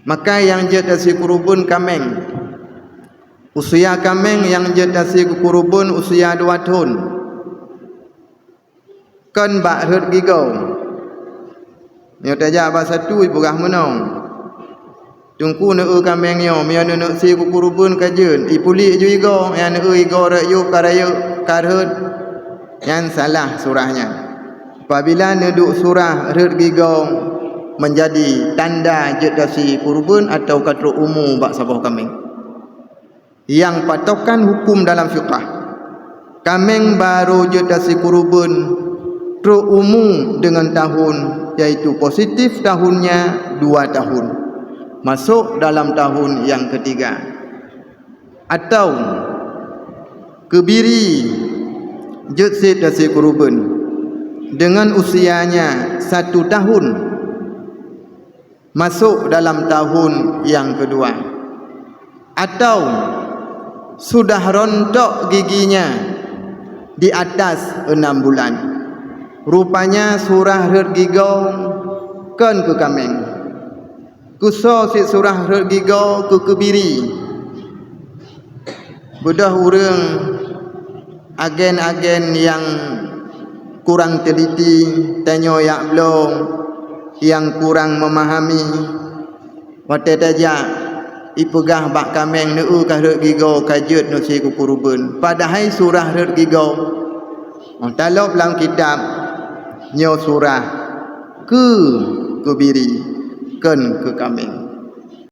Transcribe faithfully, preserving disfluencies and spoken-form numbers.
Maka nyang jeuet tasi kureubeuen kaméng. Usia kaméng nyang jeuet tasi keu kureubeuen usia dua thon. Kon bak rhot gigoe. Nyoe tajak bak satu ipeugah meunoe. Teungku, neueu kaméng nyoe, meunyoe neuneuk sie keu kureubeuen ka jeuet, ipuléh ju igoe, nyang neueu igoe rot yub ka rayeuk, ka rhot, nyan salah surah nyan. Apabila neuduek surah rhot gigoe, meunjadi tanda jeuet tasi kureubeuen atawa ka trok umu bak saboh kaméng. Nyang patokan hukum dalam fiqah, kaméng barô jeuet tasi kureubeuen trok umu deungon tahun, yaitu positif tahunnya dua tahun, masok dalam tahun nyang ketiga. Atau keubiri jeuet sit tasi kureubeuen deungon usianya satu tahun, masok dalam tahun nyang keudua, atau sudah rontok giginya di atas enam bulan. Rupanya surah rhot gigoe kon keu kaméng. Keu soe sit surah rhot gigoe? Keu keubiri. Beudôh ureuëng agen-agen nyang kurang teliti, tanyoe jak bloe nyang kurang memahami, watée tajak ipeugah bak kaméng neueu ka rhot gigoe ka jeuet neusie keu kureubeuen, padahai surah rhot gigoe. Oh, talop lam kitab, nyoe surah keu keubiri, kon keu kaméng.